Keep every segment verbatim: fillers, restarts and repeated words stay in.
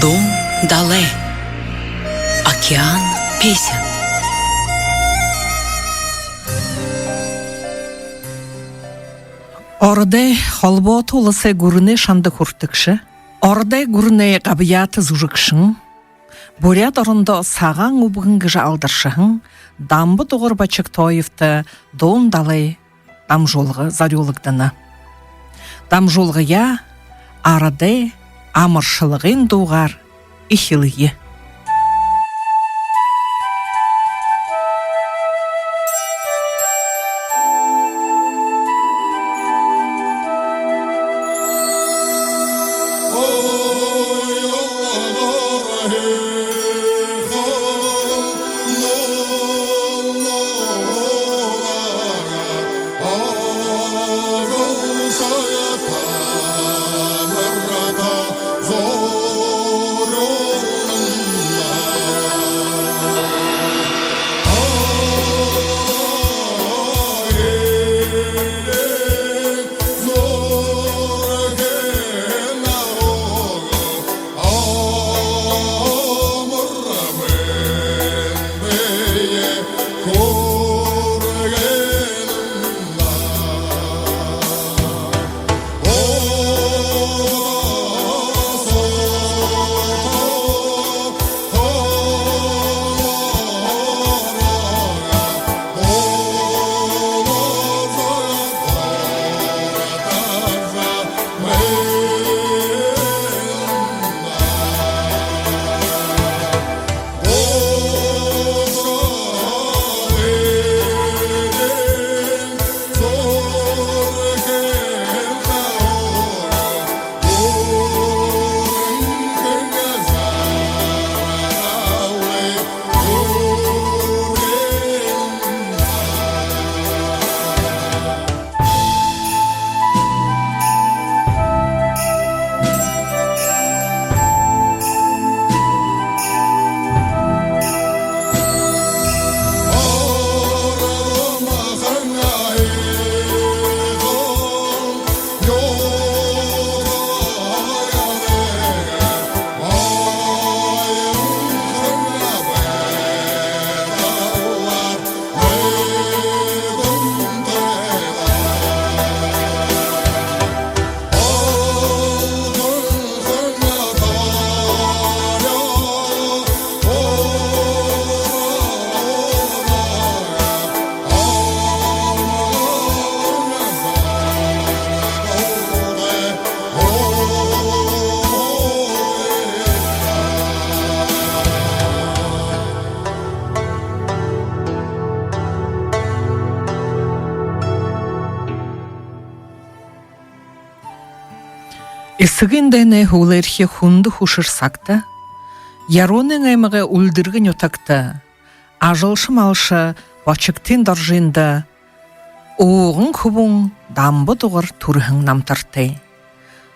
Дуун далай. Океан песен. Ородой Холбоото Уласай гүрэнэй шанда хүртэгшэ, Ородой гүрэнэй габьяата зүжэгшэн, Буряад орондо Сагаан үбгэн гэжэ алдаршаһан Дамба-Дугар Бочигтоевто «Дуун далай» дамжуулга зорюулагдана. Дамжуулгаяа арадай амаршалгын дуугаар эхилэе. Эсэгын дайнай һүүлээрхи хүндэ хүшэр сагта Яруунын аймагай Үльдэргэ нютагта ажалша малша Бочигтын Доржында ууган хүбүүн Дамба-Дугар түрэһэн намтартай.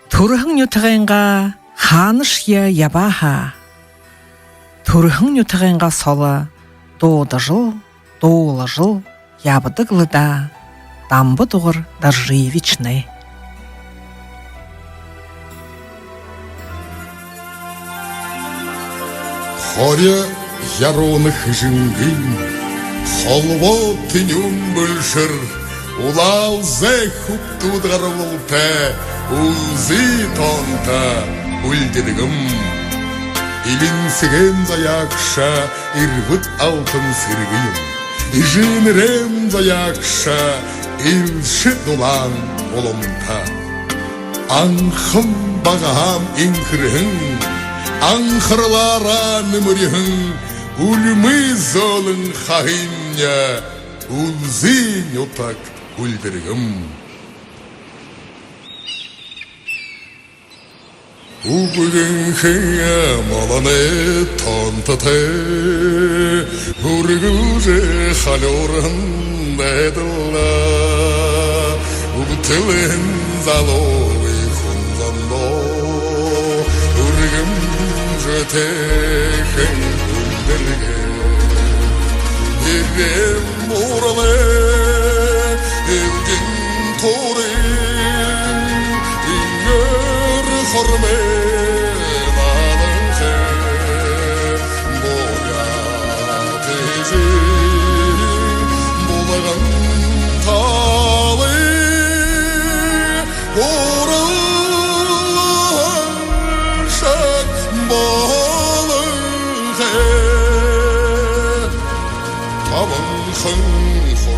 Түрэһэн нютагайнгаа хаанашье ябаа һаа, түрэһэн нютагайнгаа соло дуудажал, дуулажал ябадаг лэ даа Дамба-Дугар Доржиевичнай. Хорё Яруунын хэжэнгын холбоо тэнюун бэлшэр, улаалзай хүбүүд гарбалтай үлзы тоонто Үльдэргэм. Элинсэгэйм заяагша Эрбэд алтан сэргэ юм. Эжынэрэйм заяагша Элшэ дулаан уламта. Анхан багаһаам энхэрһэн, анхаралаараа нэмэриһэн, үльмы зөөлэн хаһымни үлзы нютаг Үльдэргэм. Үбгэнхэй молоной тоонтотой үргэлжэ халюурһан байдалда үбтэлһэн залуугүй хүн зондоо үргэмжэтэйхэн Үльдэргэ. Эреэн бууралай элдин туурай иигээр хормой наадалха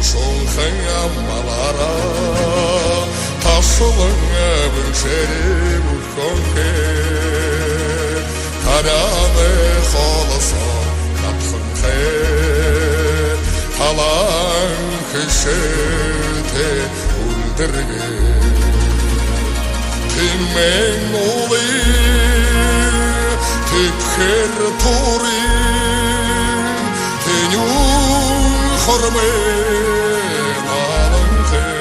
Шунхан амалаараа таслан бэршэри бүрхэнхэй, таряанай холосоо татханхай, талаан хэшээлтэй үлдэргэй. Тэмээн уулын тэбхэр туурын тэнюун хормой наланхай,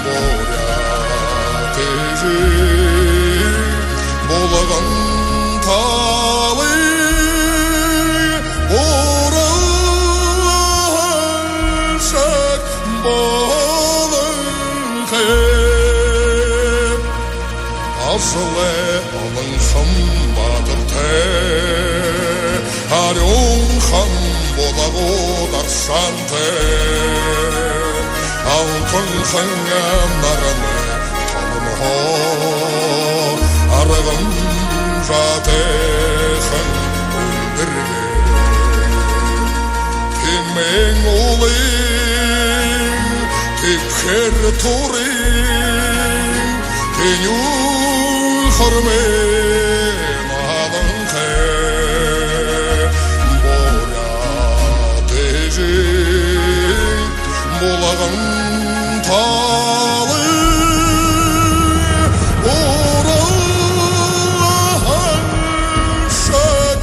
Буряад эжын булган талын буурал һаншаг болонхой. Ажалай олонхон баатартай, арюухан булагууд аршаантай, алтанхан наранай таланһаа аргамжатай хэн үлдэргэй. Тэмээн уулын тэбхэр туурын тэнюун хормой наланхай, Буряад эжын булган талын буурал һаншаг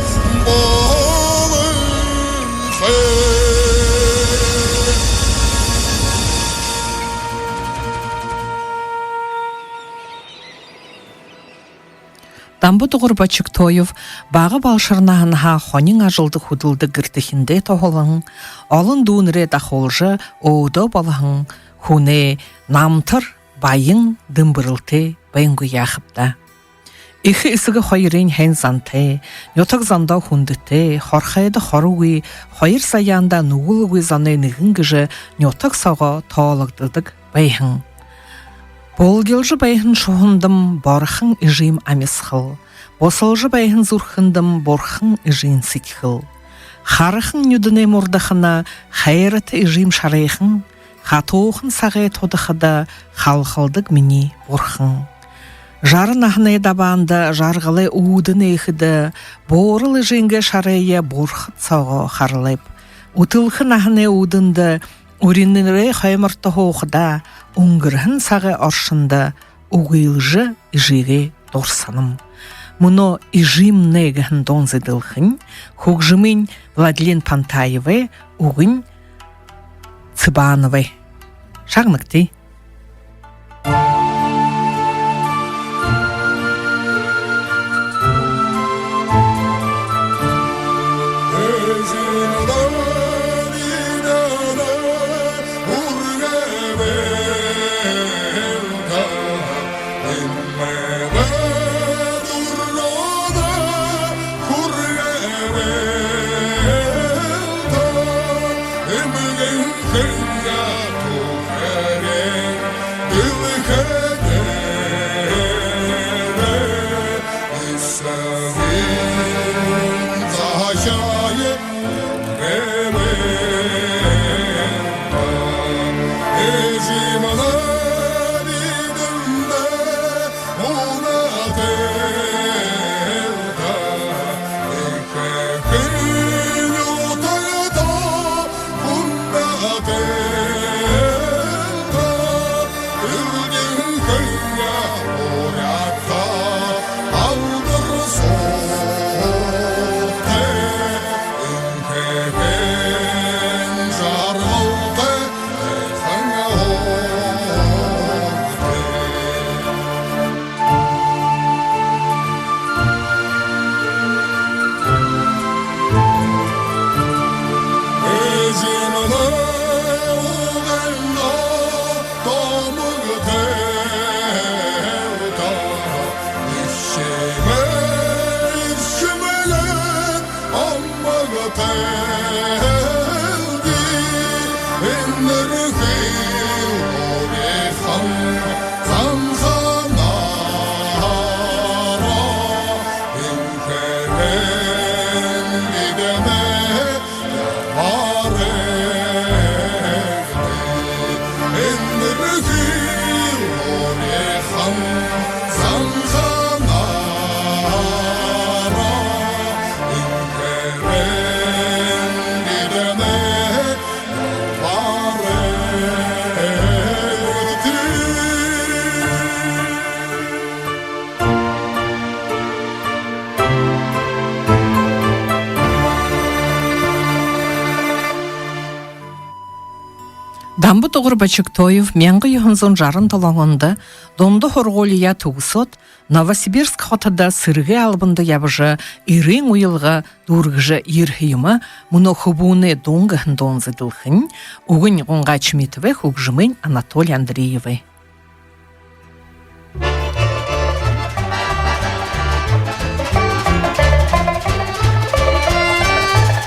болонхой. Дамба-Дугар Бочигтоев бага балшар наһанһаа хонин ажалда хүдэлдэг гэртэхиндээ туһалан, олон дүүнэрээ дахуулжа, өөдөө болоһон хүнэй намтар баян дэмбэрэлтэй байнгүй яахаб даа. Эхэ эсэгэ хоёрынь һайн зантай, нютаг зондоо хүндэтэй, хорхойдо хорогүй, хоёр заяанда нүгэлгүй зоной нэгэн гэжэ нютаг соогоо тоологдодог байһан. Булгилжа байһан шуһандам бурхан эжым амисхал, бусалжа байһан зүрхэндам бурхан эжын сэдьхэл. Харахан нюдэнэй мурдахана хайрата эжым шарайхан, хатуухан сагай тудахада халхалдаг минии бурхан. Жаран наһанай дабаанда жаргалай үүдэн ээхэдэ, буурал эжынгээ шарайе бурхад соогоо харалайб. Үтэлхэ наһанай үүдэндэ, уринарай хойморто һуухада, үнгэрһэн сагай оршондо үгылжэ эжыгээ дурсанам. Мүнөө «Эжымни» гэһэн дуун зэдэлхэнь хүгжэмынь Владлен Пантаевай, үгэнь Цыбановай. Шагнагты. Дамба-Дугар Бочигтоев мянга юһэн зуун жаран долоон ондо дунда һургуулияа түгэсөөд, Новосибирск хотодо сэрэгэй албанда ябажа, эреэн уялга дүүргэжэ ерэһэн юм. Мүнөө «Хүбүүнэй дуун» гэһэн дуун зэдэлхэнь. Үгэнь Гунга Чимитовэй, хүгжэмынь Анатолий Андреевэй.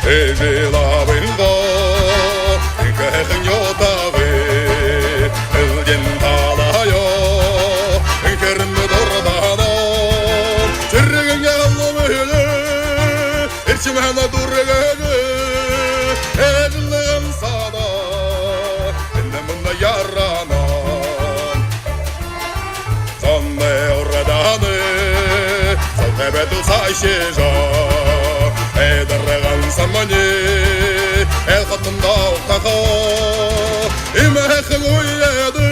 Эжы аабынгаа, энхэ һайхан нютагай, элдин талаһаа, энхэрэн дурдаһан, сэрэгэй албатай, эрчим һанаа дүүргэжэ, эжы һанаа, энэ мүнөө яраһан. Зоной урдаһаань, зол табяад саашажа, эдир ганса минии эл хотондоо угтаха. Иимэ һайхан үедэ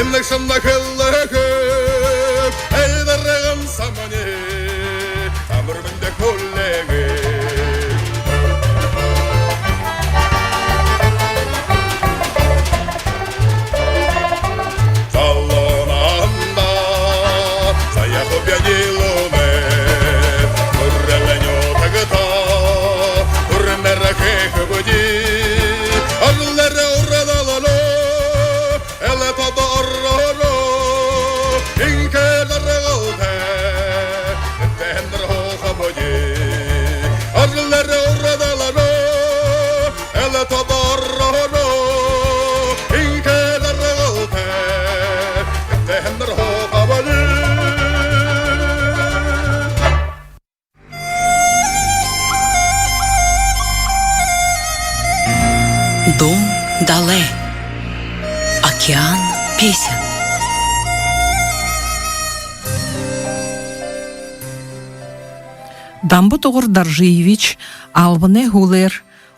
энэ шанар хэлэхэ, эдир ганса минии амар мэндэ хүлеэгээ. Залуу наһандаа заяаха бэеэ диилүүлээд, түрэл нютагтаа түрмээр хэхэ бэзэ. Ажалаараа урдаһаалаа, элэ тодороо, энхэ жаргалтай тэндэ һууха бэзэ. Ажалаараа урдаһаалаа, элэ тодороо, энхэ жаргалтай тэндэ һууха бэзэ. Дун далай. Океан песен. Дамба-Дугар Доржиевич албанай һүүлээр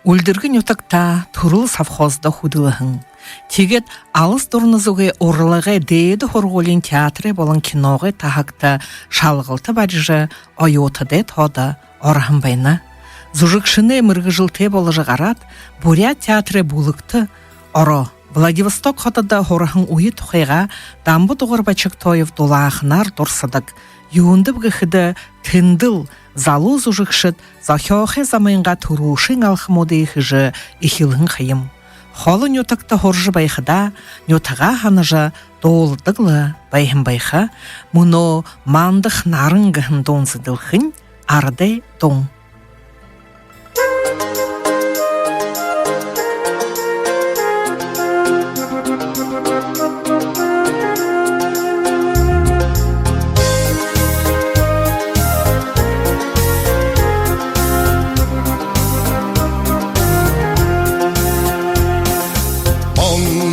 Үльдэргэ нютагтаа түрэл совхоздо хүдэлһэн. Тиигээд Алас Дурна зүгэй урлагай дээдэ һургуулиин театрай болон киногой таһагта шалгалта барижа, оюутадай тоодо ороһон байна. Зүжэгшэнэй мэргэжэлтэй боложо гараад, буряад театрай бүлэгтэ ороо. Владивосток хотодо һураһан үе тухайгаа Дамба-Дугар Бочигтоев дулааханаар дурсадаг. Юундэб гэхэдэ, тэндэл залуу зүжэгшэд зохёохы замайнгаа түрүүшын алхамуудые хэжэ эхилһэн ха юм. Холо нютагта һуража байхадаа, нютагаа һанажа дууладаг лэ байһан байха. Мүнөө «Мандах наран» гэһэн дуун зэдэлхэнь, арадай дуун.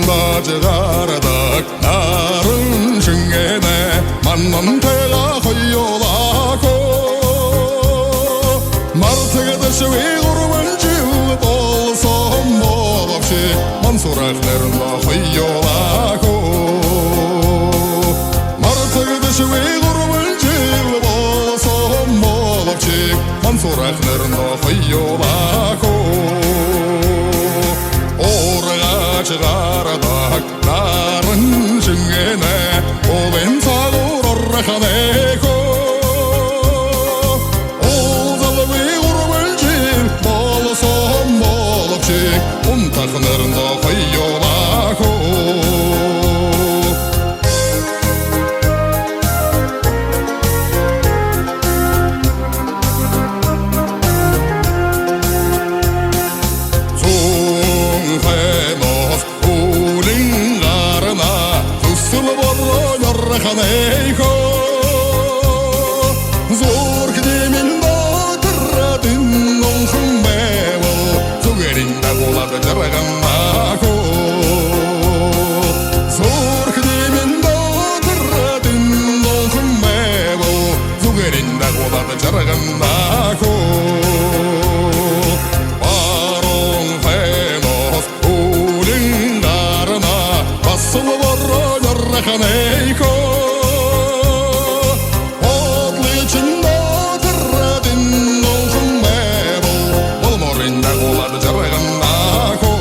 Мандажа гарадаг наран шэнгэнэ манантайгаа хоюулаа хөө. Мартагдашагүй гурбан жэл болоһон болобши, мансуураахнай хоюулаа хөө. Мартагдашагүй гурбан жэл болоһон болобши, мансуураахнай хоюулаа хөө. Ургажа гарадаг наран шэнгэнэ улаан сагуур орохонь хөө. Уулзалгүй гурбан жэл болоһон болобши, унтахнай хоюулаа хөө. Зүүн хойноһоо үлэн гарана, зүсэл боронь орохонь хөө. Зүрхэ дэмын дотор тэнюун хүн байбал, зүгээрынь дагуулаад жаргана хөө. Зүрхэ дэмын дотор тэнюун хүн байбал, зүгээрынь дагуулаад жаргана хөө. Баруун хойноһоо үлэн гарана, баһал боронь орохонь хөө. Бодлын дотор тэнюун хүн байбал, болморынь дагуулаад жаргана хөө.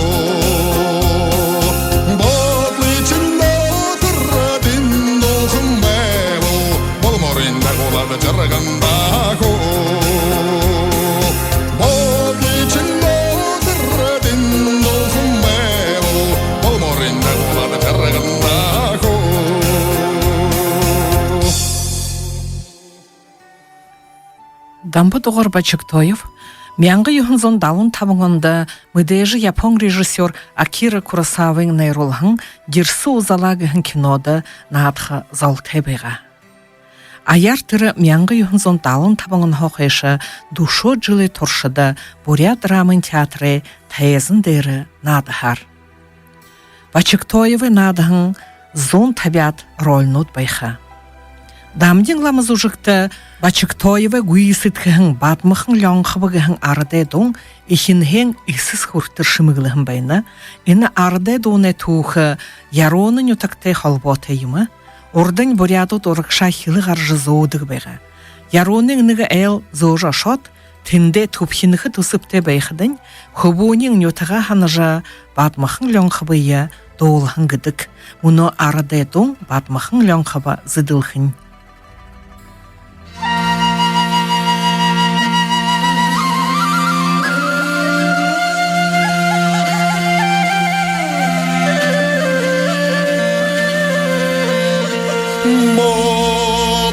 Дамба-Дугар Бочиктоев мянга юһэн зуун далан табан ондо мэдээжэ япон режиссёр Акира Куросавын найруулһан «Дэрсэ Узала» гэһэн кинодо наадаха золтой байгаа. Аяар тэрэ мянга юһэн зуун далан табан онһоо хойшо дүшөөд жэлэй туршада Буряад драмын театрай тайзан дээрэ наадаһаар. Бочиктоевай наадаһан зуун табяад рольнууд байха. Дамдин лама зүжэгтэ Бочиктоевай гүйсэдхэһэн «Бадмахан Лёнхобо» гэһэн арадай дуун эхинһээн эсэс хүрэтэр шэмэглэһэн байна. Энэ арадай дуунай түүхэ Яруунын нютагтай холбоотой юм. Урдань буряадууд урагшаа хилэ гаража зөөдэг байгаа. Яруунын нэгэ айл зөөжэ ошоод, тэндээ түбхинэхэ түсэбтэй байхадань, хүбүүниинь нютагаа һанажа, «Бадмахан Лёнхобые» дуулаһан гэдэг. Мүнөө арадай дуун «Бадмахан Лёнхобо» зэдэлхэнь.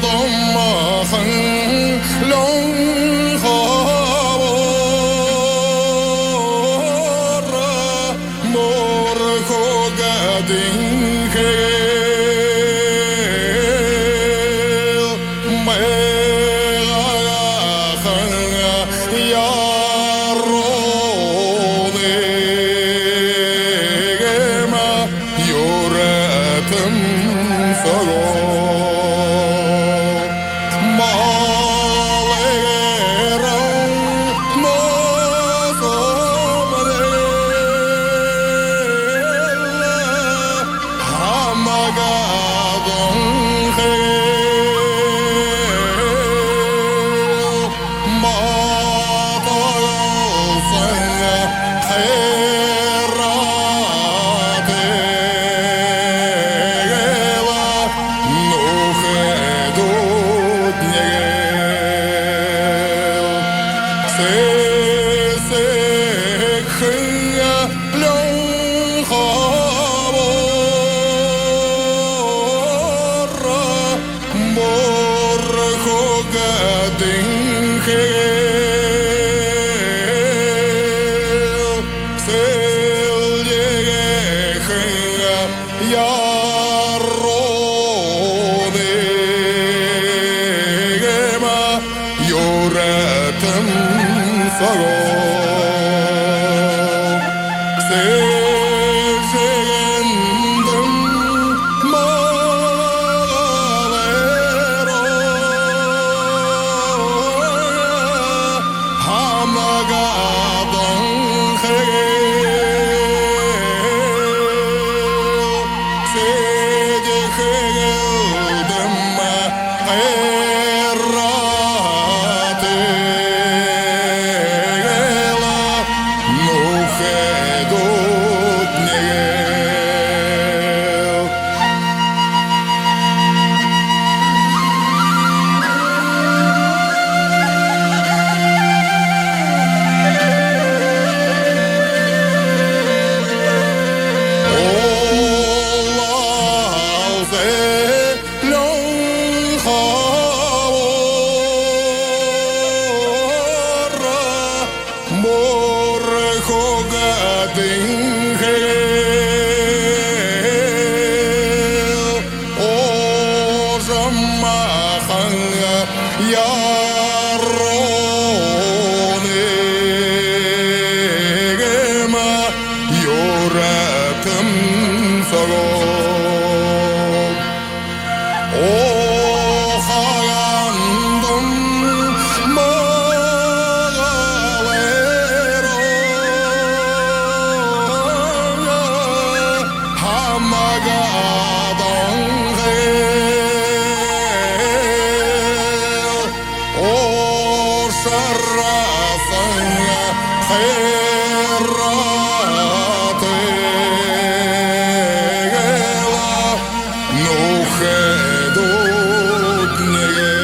Бадмахан Лёнхобо Морхо гэдэг хэл мэгхэн Яруунын гэмэ юрэтэн соогоо. Малгайран носомрэл хамагадын хэл матагалсан хайраатай гэлэ нүхэдүүднай гээл. Сэсэгхэн Лёнхобо Морхо гэдэг хэл сэлгеэхэн Яруунын гэмэ юрэтэн соогоо. Сэжэгэн дам малгайран хамагадын хэл сэдьхэлдэмэ хайраатай гэлэ нүхэдүүднай гээл. Улаалзай Лёнхобо Морхо гэдэг хэл Ужамахан Яруунын гэмэ юрэтэн соогоо. Ухаан дам малгайран хамагадын хэл ушарһаа сан хайраатай гэлэ нүхэдүүднай гээл.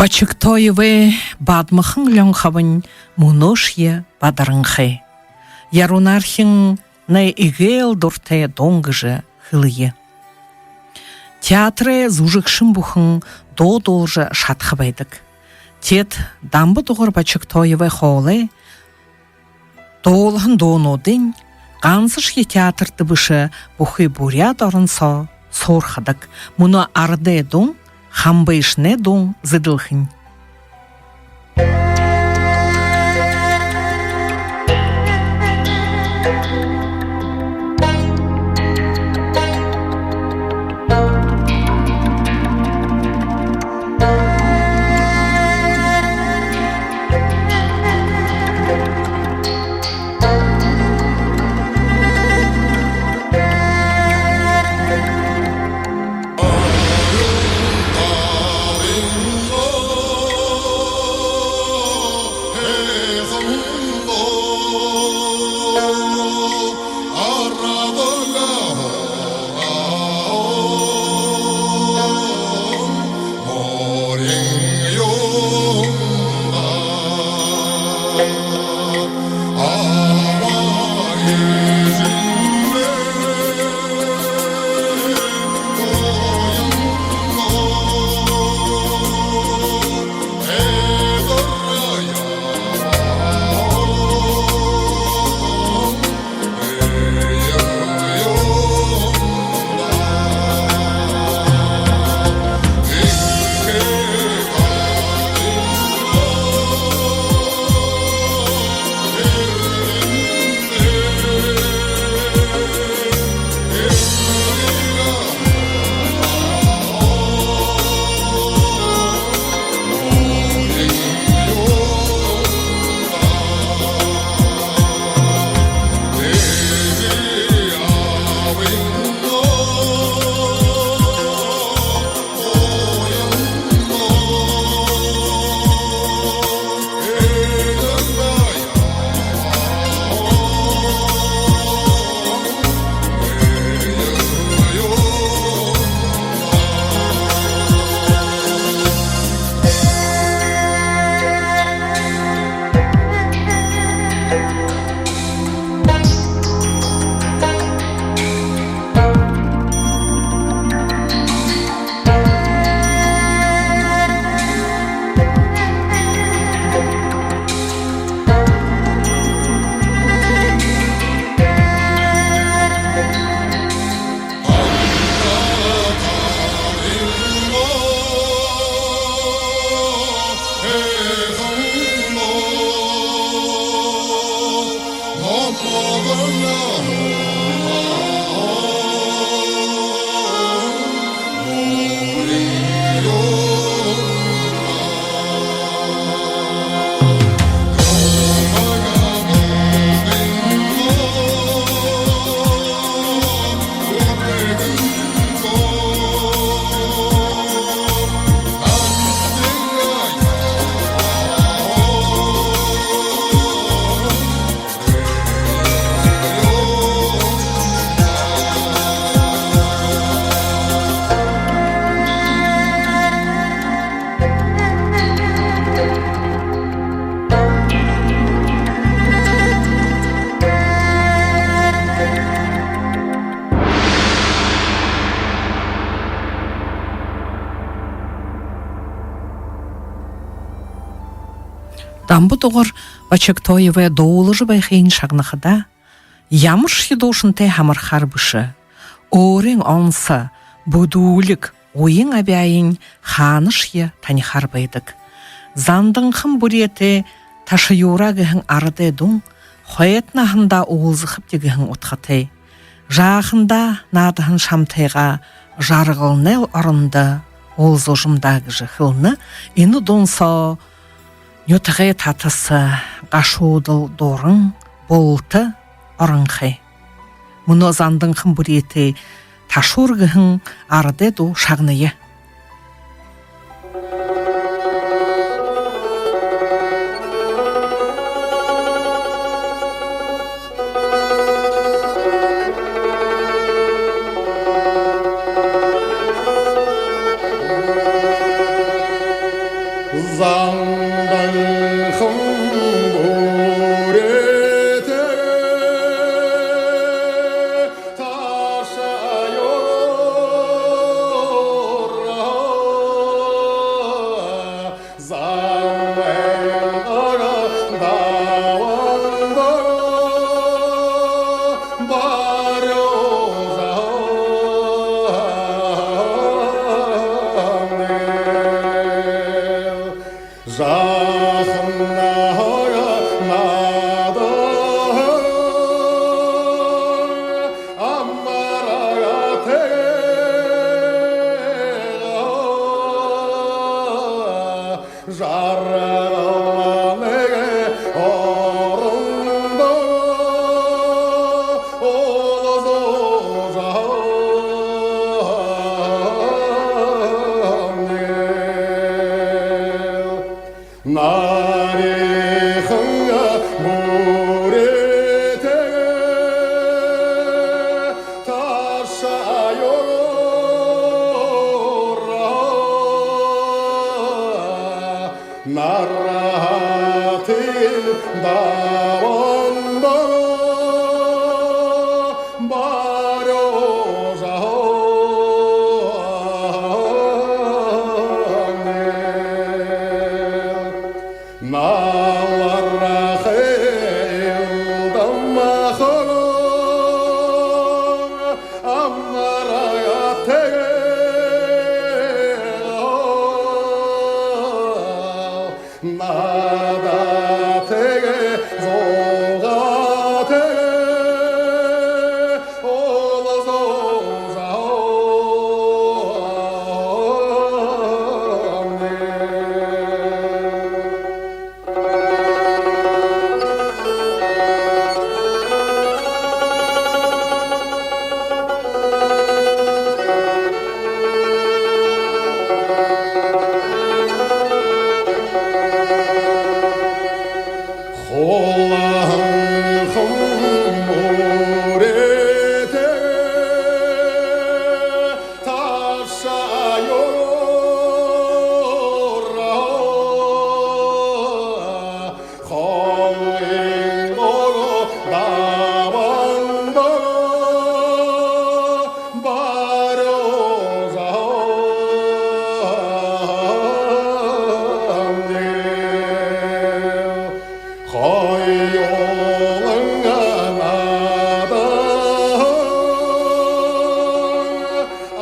Бочигтоевай Бадмахан Лёнховнай мүнөөшье бадаранхай. Яруу найрхинай эгээл дуратай дуун гэжэ хэлэе. Театрай зүжэгшэн бүхэн дуу дуулажа шадаха байдаг. Теэд Дамба-Дугар Бочигтоевай хоолой дуулаһан дуунуудынь гансашье театрта бэшэ, бүхы Буряад орон соо суурхадаг. Мүнөө арадай дуун Хамбышанай дуун зэдэлхэнь. Дамба-Дугар Бочигтоевай дуулажа байхыень шагнахадаа, ямаршье дуушантай һамархаар бэшэ. Өөрын онсо, бүдүүлиг, уян абяаень хаанашье танихаар байдаг. Занданхан Буряадай «Ташаюураа» гэһэн арадай дуун хойто наһандаа уулзахабди гэһэн удхатай. Жаахандаа наадаһан шамтайгаа жаргалнай орондо уулзажам даа гэжэ хэлэнэ. Энэ дуун соо нютагай татаса, гашуудал дуран, булта оронхой. Мүнөө Занданхан Буряадай «Ташуур» гэһэн арадай дуу шагная. Дабанда барижа һаань, налархай илдам хара амараа тиигээ. Надаа тиигээ, зугаа тиигээ, олзуужа һаань. Хулгана мүрэтэ ташаа юраа, холын угаа дабанда барижа һаань. Хоюулан надаа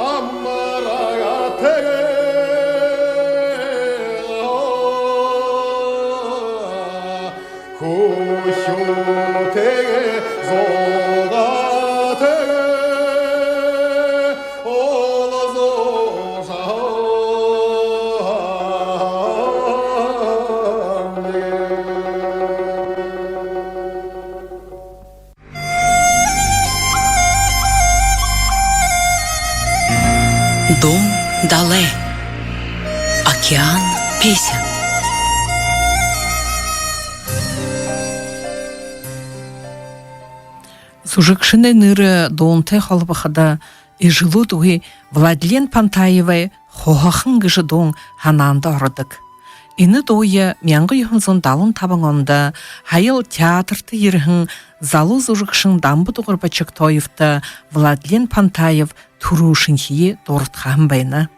амараа тиигээ. Хүхюутэйгээ, зугаа тиигээ, олзуужа һаань. Дуун далай. Океан песен. Зүжэгшын нэрэ дуунтай холбоходо, эжэлүүдгүй Владлен Пантаевай «Хуһахан» гэжэ дуун һанаанда ородог. Энэ дууе мянга юһэн зуун далан табан ондо Һаял театрта ерэһэн залуу зүжэгшэн Дамба-Дугар Бочиктоевто Владлен Пантаев түрүүшынхиеэ дурадхаһан байна.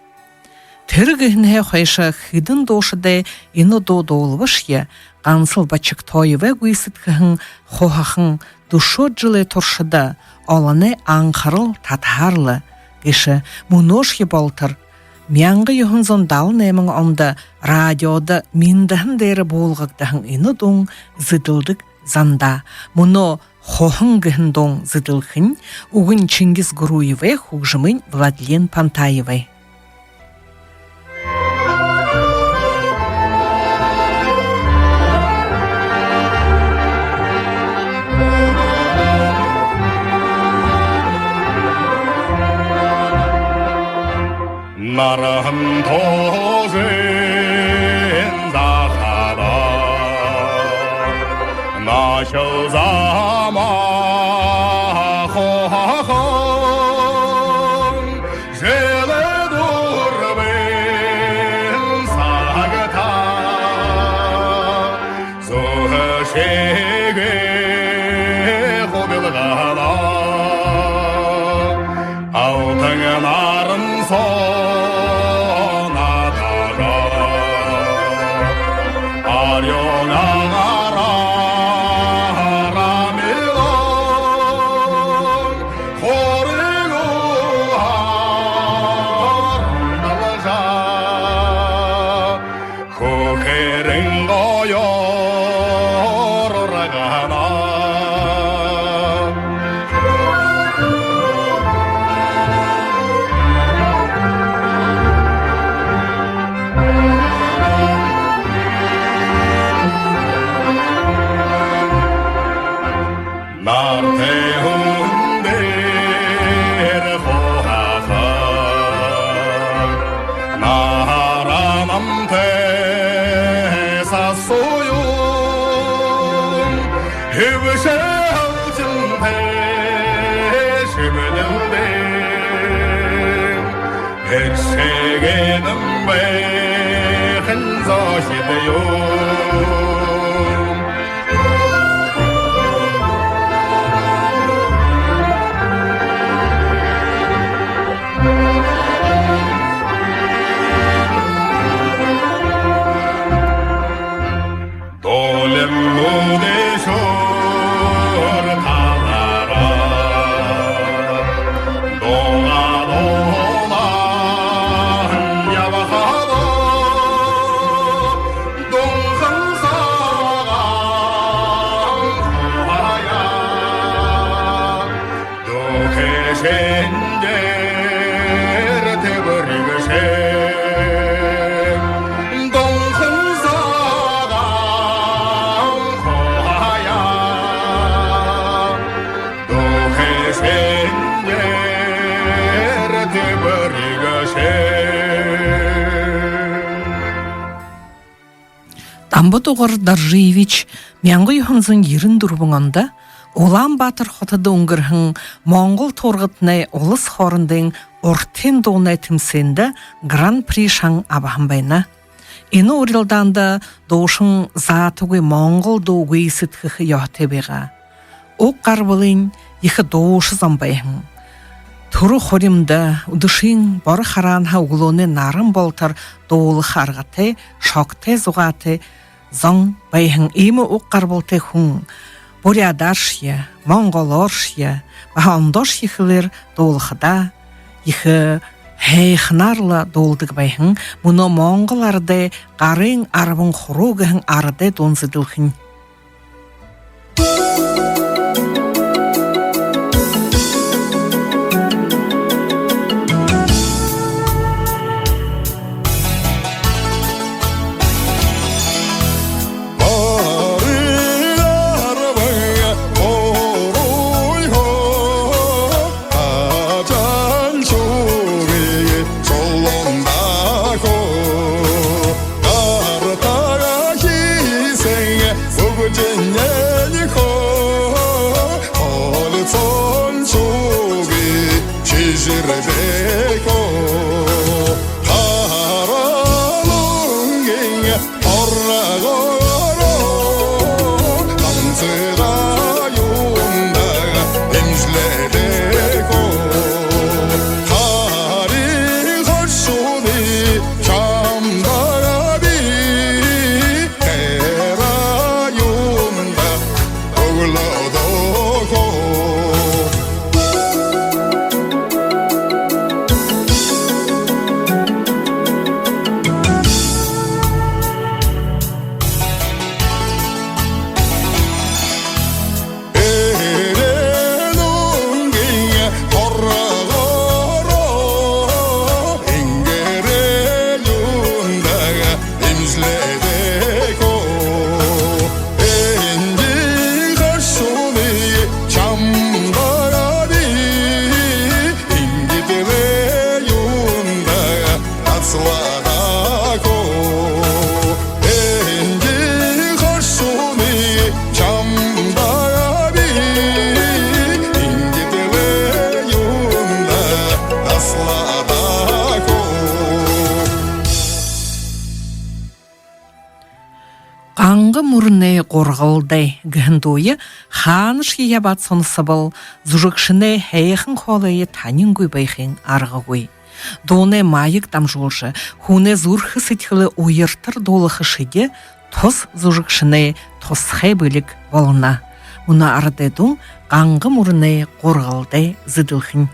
Тэрэ гэһэнһээ хойшо хэдэн дуушадай энэ дуу дуулабашье, гансал Бочиктоевай гүйсэдхэһэн «Хуһахан» дүшөөд жэлэй туршада олоной анхарал татаһаар лэ. Гээшэ мүнөөшье болотор мянга юһэн зуун далан найман ондо радиодо мэндэһэн дээрэ буулгагдаһан энэ дуун зэдэлдэг зандаа. Мүнөө «Хуһан» гэһэн дуун зэдэлхэнь үгэнь Чингис Гуруевай, хүгжэмынь Владлен Пантаевай. Нарһан туужын захада нохой замаа хуһахан, жэлэй дүрбэн сагта зүһөө шэгээ хубилгана. Алтан наран соо наадажа, арюун агаараар амилан, хуриг уһаар ундалжа, хүхэрэн гоёор ургана. Нартай һүн дээрэ хуһахан, наһаараа намтай сасууюун, һэбшээ һалхинтай шэмнэлдээ, хэшэгэнэн байхань зохид юм. Бодогор Доржиевич мянга юһэн зуун ерэн дүрбэн ондо Улаан-Баатар хотодо үнгэрһэн монгол туургатанай улас хоорондын уртын дуунай тэмсээндэ гран-при шан абаһан байна. Энэ урилдаанда дуушан заатагүй монгол дуу гүйсэдхэхэ ёһотой байгаа. Уг гарбалынь ехэ дуушан зон байһан. Түрэ хуримда, үдэшын боро хараанаһаа үглөөнэй наран болотор дуулаха аргатай, шогтой зугаатай зон байһан. Иимэ уг гарбалтай хүн буряадааршье, монголооршье, баһа ондоошье хэлээр дуулахадаа, ехэ һайханаар лэ дуулдаг байһан. Мүнөө монгол арадай «Гарын арбан хуруу» гэһэн арадай дуун зэдэлхэнь. «Ганга мүрэнэй гургалдай» гэһэн дууе хаанашье ябаад сонособол, зүжэгшэнэй һайхан хоолойе танингүй байхын аргагүй. Дуунай маяг дамжуулжа, хүнэй зүрхэ сэдьхэлээ уяртар дуулаха шэди тус зүжэгшэнэй тусхай бэлиг болоно. Мүнөө арадай дуун «Ганга мүрэнэй гургалдай» зэдэлхэнь.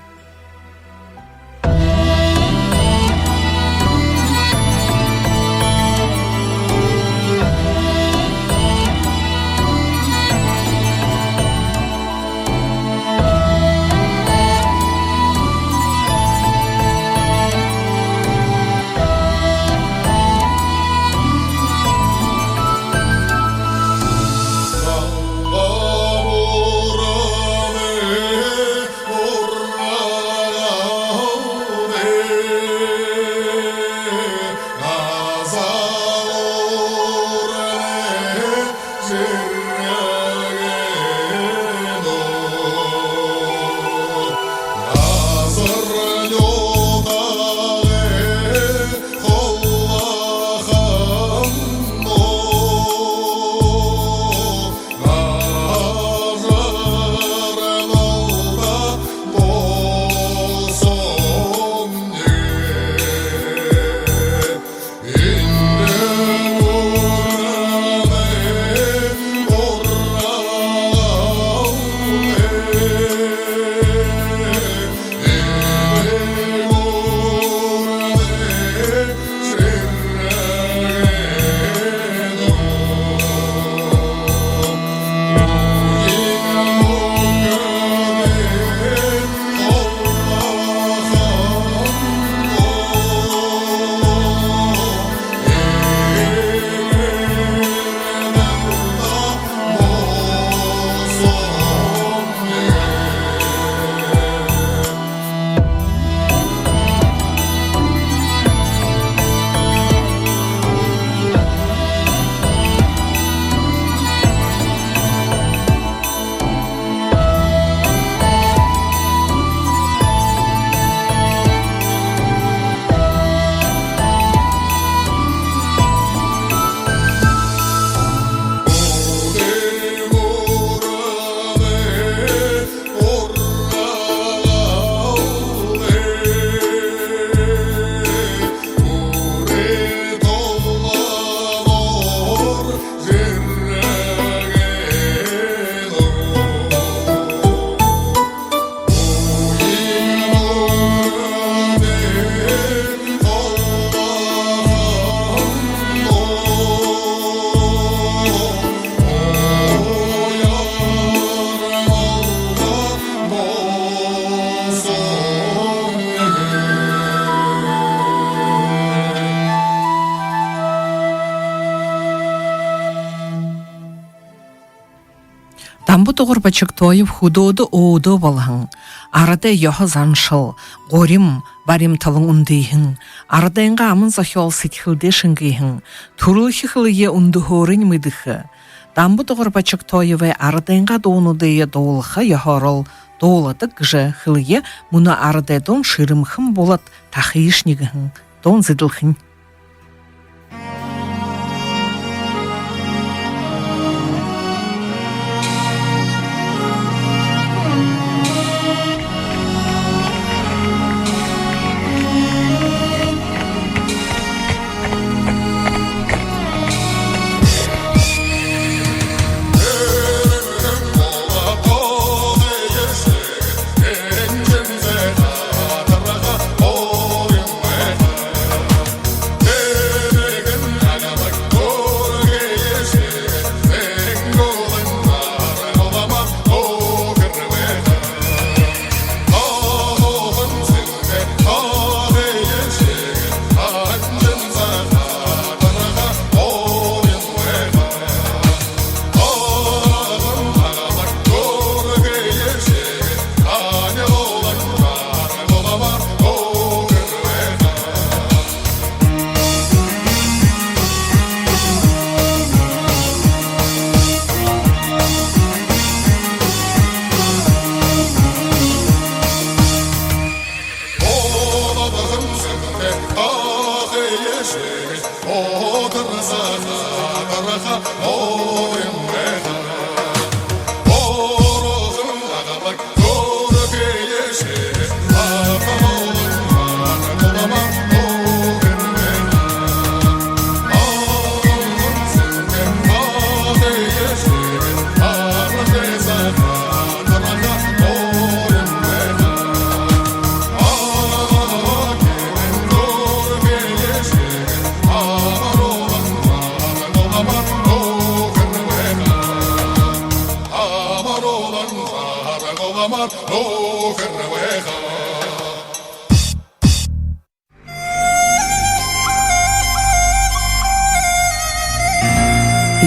Дамба-Дугар Бочигтоев хүдөөдэ өөдөө болоһон, арадай ёһо заншал, гурим баримталан үндыһэн, арадайнгаа аман зохёол сэдьхэлдээ шэнгэһэн, түрэлхи хэлэеэ үндэһөөрнь мэдэхэ Дамба-Дугар Бочигтоевай арадайнгаа дуунуудые дуулаха ёһоорол дууладаг гэжэ хэлэе. Мүнөө арадай дуун «Шэрэмхэн булад тахыш» гэһэн дуун зэдэлхэнь.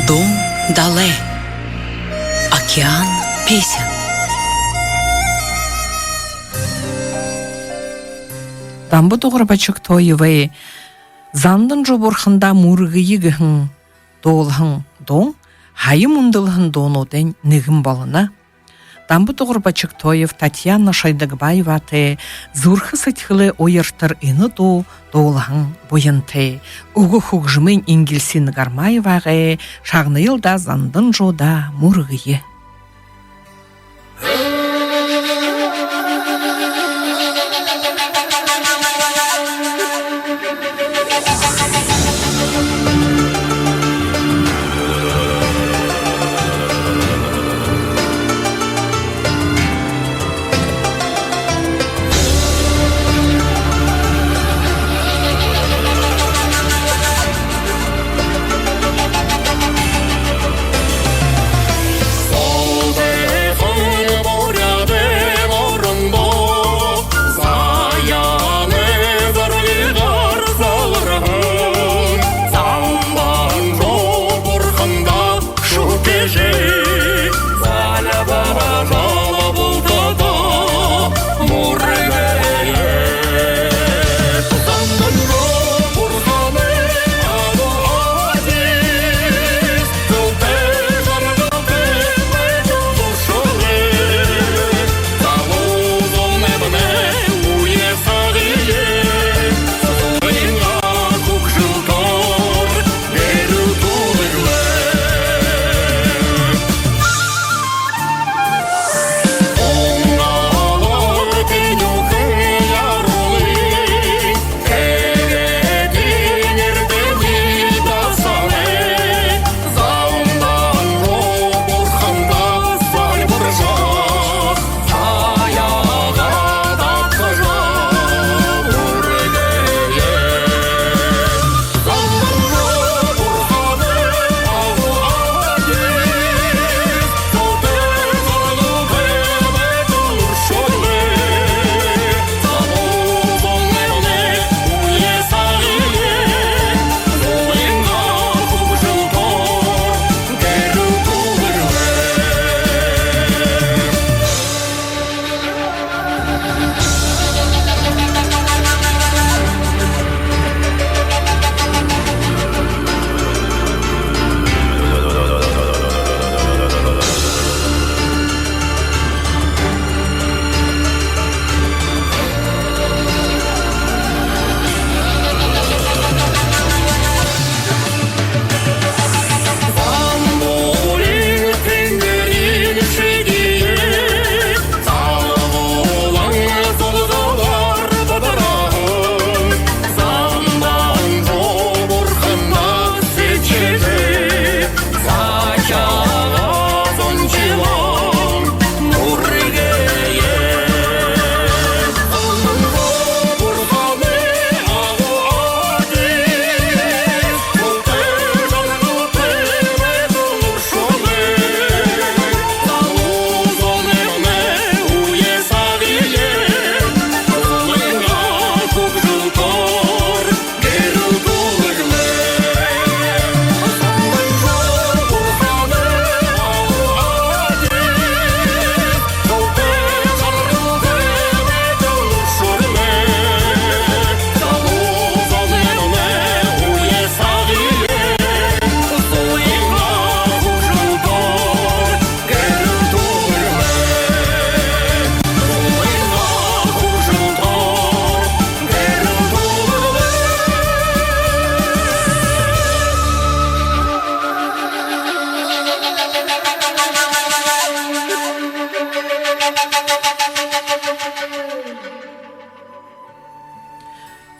Дуун далай. Океан песен. Дамба-Дугар Бочигтоевай «Зандан жуу бурхандаа мүргэе» гэһэн дуулаһан дуун һаян мүндэлһэн дуунуудайнь нэгэн болоно. Дамба-Дугар Бочигтоев Татьяна Шойдагбаеватай зүрхэ сэдьхэлэй уяртар энэ дуу дуулаһан буянтай. Үгэ хүгжэмынь Ингилсина Гармаевагай. Шагная даа, зандан жууда мүргэе.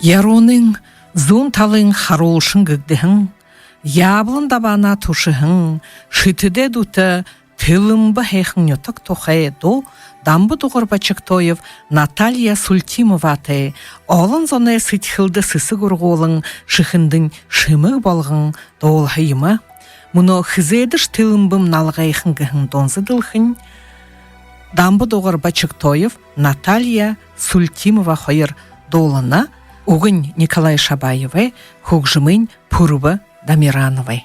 Яруунын зүүн талын харуулшан гэгдэһэн, яблон дабаанаа түшэһэн, шэтэдээ дүтэ Тэлэмбэ һайхан нютаг тухай дуу Дамба-Дугар Бочиктоев Наталья Сультимоватай олон зоной сэдьхэлдэ сэсэг ургуулан, шэхэндэнь шэмэг болгон дуулаһан юм. Мүнөө «Хэзээдэшье Тэлэмбэм налгайхан» гэһэн дунза дэлхэнь Дамба-Дугар Бочиктоев, Наталья Сультимова хоёр дуулана. Үгэнь Николай Шабаевай, хүгжэмынь Пүрбэ Дамирановай.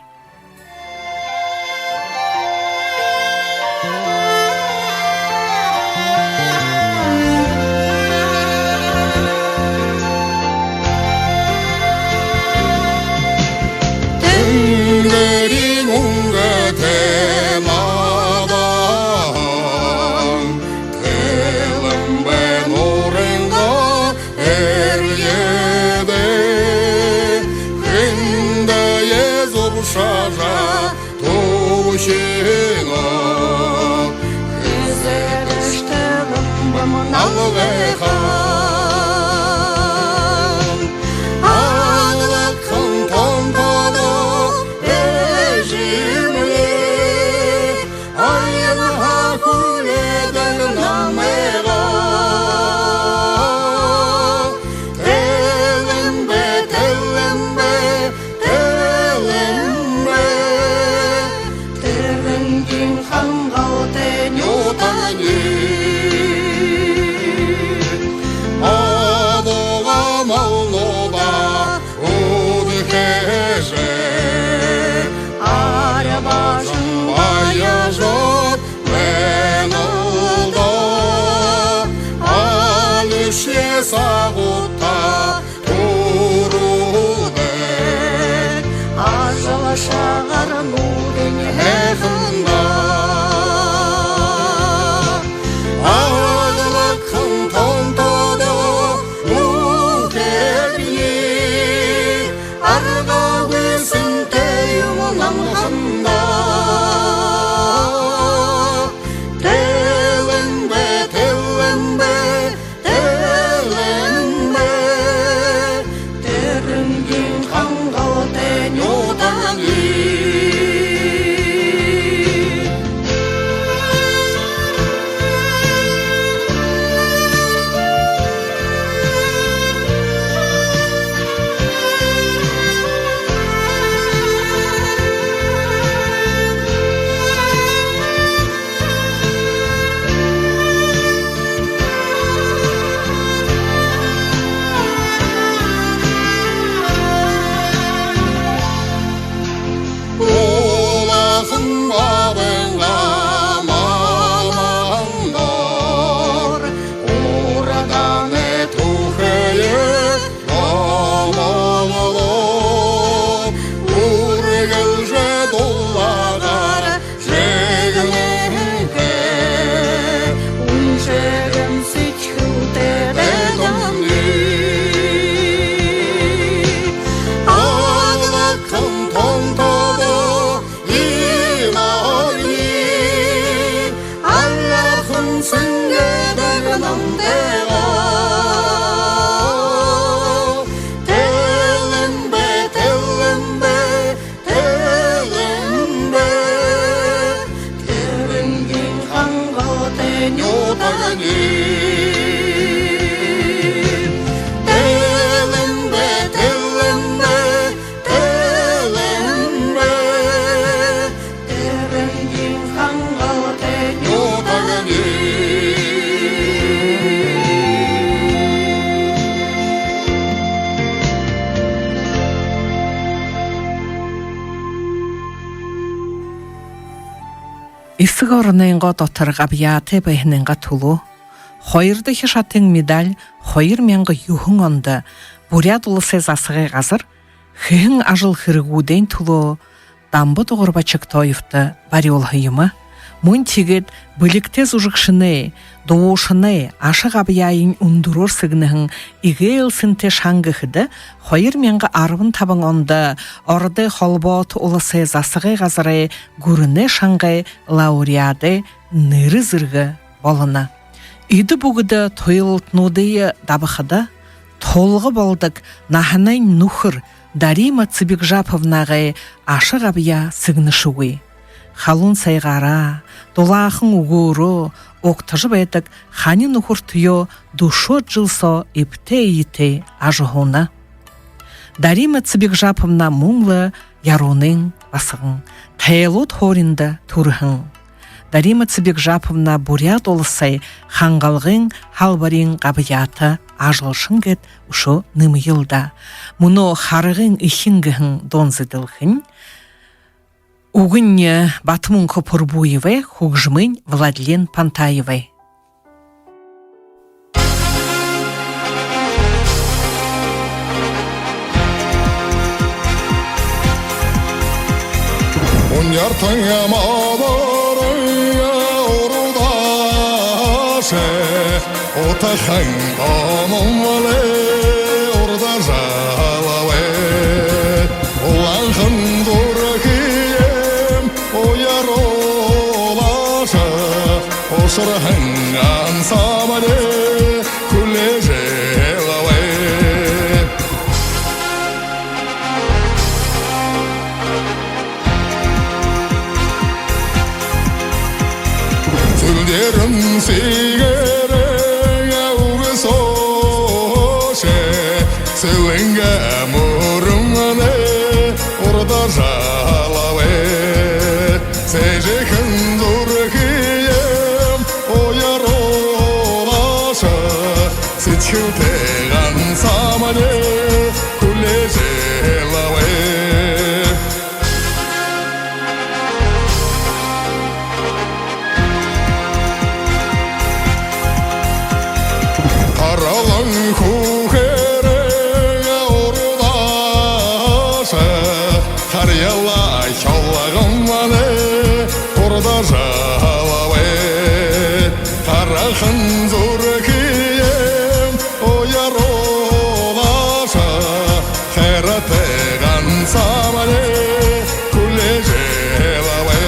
Тэнгэрин үнгэтэй модон Тэлэмбэ нуурайнгаа эрьедэ, хүндые зуршажа түхинөө. Хэзээдэшье Тэлэмбэм налгайхан, аглаг хан тон тодо байжа юм лэ. Аян ха хүлеэдэг намайгаа. Тэлэмбэ, Тэлэмбэ, Тэлэмбэ, Тэрэнгийн хангалтай нютагни. Модогоо малнуудаа үдхэжэ, арбажан баяжат байна лэ даа. Алишье сагуудта түрүүлдэг ажалша гарнуудынь һайхан даа. Аглаг хан тон тодо нүхэдни, аргагүй сэнтэй юм намхан даа. Тэлэмбэ, Тэлэмбэ, Тэлэмбэ, Тэрэнгийн хангалтай нютагни. Улахан бабайнгаа малмандаар урданай түхые номолоо. Үргэлжэ дуулагаар жэгнэхэ үншэрэн сэдьхэлтэй дайдамни. Аглаг хан тон тодо инагни, алахан сэнгээдэг намтайгаа. Тэлэмбэ, Тэлэмбэ, Тэлэмбэ, Тэрэнгийн хангалтай нютагни. Тэлэмбэ, Тэлэмбэ, Тэлэмбэ, Тэрэнгийн хангалтай нютагни. Эсэгэ оронойнгоо дотор габьяатай байһанайнгаа түлөө хоёрдохи шатын медаль хоёр мянга юһэн ондо Буряад Уласай засагай газар хэһэн ажал хэрэгүүдэй түлөө Дамба-Дугар Бочиктоевто барюулһан юм. Мүн тиигээд бэлигтэй зүжэгшэнэй, дуушанай аша габьяаень үндэрөөр сэгнэһэн эгээл сэнтэй шан гэхэдэ, хоёр мянга арбан табан ондо Ородой Холбоото Уласай засагай газарай гүрэнэй шангай лауреадай нэрэ зэргэ болоно. Эдэ бүгэдэ туйлалтануудые дабахада, тулга болдог наһанайнь нүхэр Дарима Цыбикжаповнагай аша габьяа сэгнэшэгүй. Халуун сайгаараа, дулаахан үгөөрөө угтажа байдаг хани нүхэртэеэ дүшөөд жэл соо эбтэй эетэй ажаһууна. Дарима Цыбикжаповна мүн лэ Яруунын басаган, Тайлууд һууринда түрэһэн. Дарима Цыбикжаповна Буряад Уласай Хангалгын һалбариин габьяата ажалшан гээд үшөө нэмэел даа. Мүнөө «Харгын эхин» гэһэн дуун зэдэлхэнь. Үгэнь Батамүнхэ Пурбуевай, хүгжэмынь Владлен Пантаевай. Уньяартан модорой урдашаа, утахан гомолой урдажа лабай. Улаанхан зүрхыем уяруулаашаа, ушарһан ансамбль хүлеэжэ лабай. Сүлдэрэн сэгээрээ үгэсөөшөө, сэлэнгэ мүрэнэй урдажа лабай. Сэжэхэн зүрхыем уяруулаашаа, сэдьхэлтэй ансамбль хүлеэжэ лабай. Харалан хүхэрэй урдашаа, харьяалаа хёлгон манай урдажа лабай. Харахан зүрхыем уяруулаашаа, хайратай ансамбль хүлеэжэ лабай.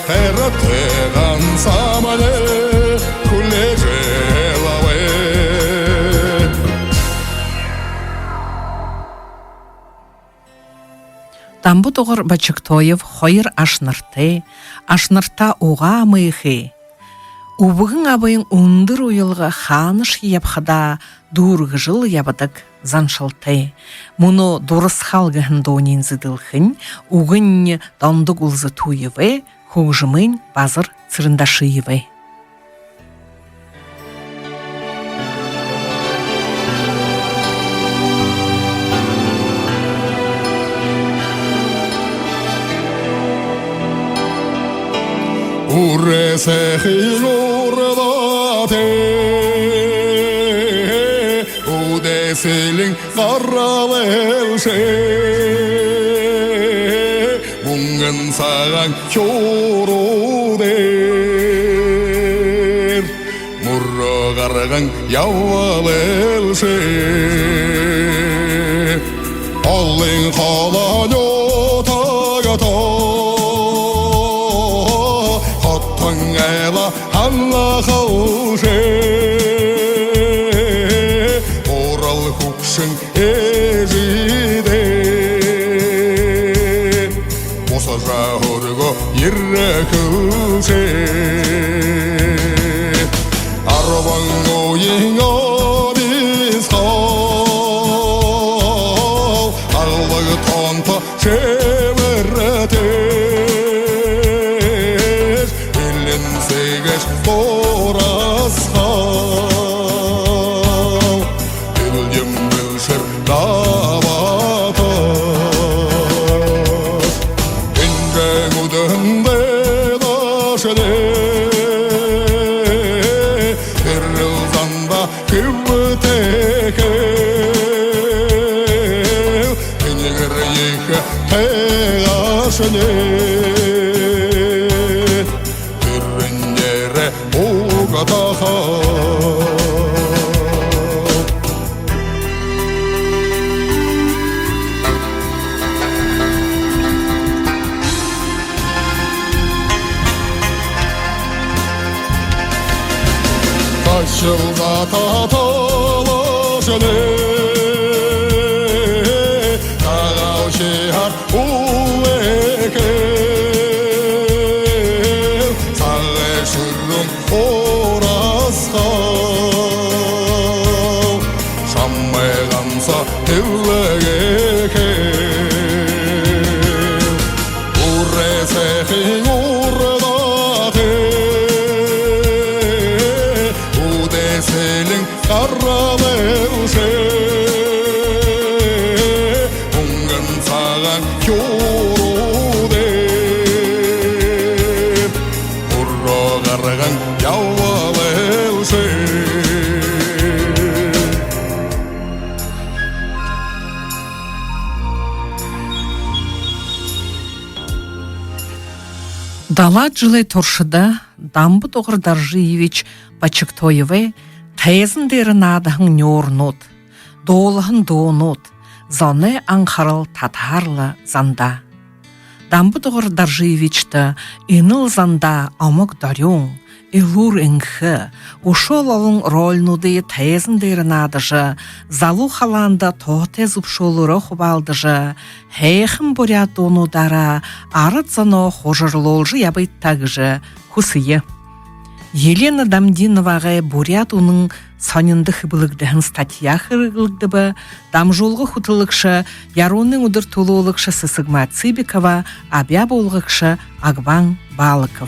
Хайратай ансамбль хүлеэжэ лабай. Дамба-Дугар Бочиктоев хоёр ашанартай, ашанартаа угаа мэхэ. Үбгэн абын үндэр уялга хаанашье ябахадаа дүүргэжэл ябадаг заншалтай. Мүнөө «Дурасхаал» гэһэн дууниинь зэдэлхэнь. Үгэнь Дондог Улзытуевай, хүгжэмынь Базар Цырендашиевай. Үрэ сэхын урда тээ үдэ сэлин гаралшаа, мүнгэн сагаан хюуруу дээрэ мүрөө гарган ябалшаа. Олон холо нютагтаа хотон айлаа һанахалшаа, урал хүгшэн эжыдээ бусажа һүрэгөө ерэхэлшээ. Арбан үеын Доросхол, албаг тоонто шэбэртэйш, элин сэгээш Доросхол, элдэм бэлшэр дабаатан. Эндэһэн үдэндэ дашни тэрэл зандаа хэбтэхэл, энигэр ехэ тайгашни тэрэнээрээ угтаха. Ташалза таталаш Тагаалшье хара үлэхэ, сагай шэрүүн урасхал, шамайе гансахан эблэгэхэ. Урасхын урдахи үдэсэлэн гараа лэлшэ. Үнгын сагаан хюуруудые уруу гарган ябаа лэлшэ. Далаад жэлэй туршада Дамба-Дугар Доржиевич Почиктоевай тайзан дээрэ наадаһан нюурнууд, дуулаһан дуунууд зоной анхарал татаһаар лэ зандаа. Дамба-Дугар Доржиевичта энэл зандаа омог дорюун, элүүр энхэ, үшөөл олон рольнуудые тайзан дээрэ наадажа, залуу халаанда тоотой зүбшөөлөөрөө хубаалдажа, һайхан буряад дуунуудаараа арад зоноо хужарлуулжа ябыт даа гэжэ хүсэе. Елена Дамдиновагай «Буряад үнэн» сониндо хэблэгдэһэн статья хэрэглэгдэбэ. Дамжуулга хүтэлэгшэ, Ярууны үдэр түлөөлэгшэ Сэсэгма Цыбикова, абяа буулгагша Агбан Балыков.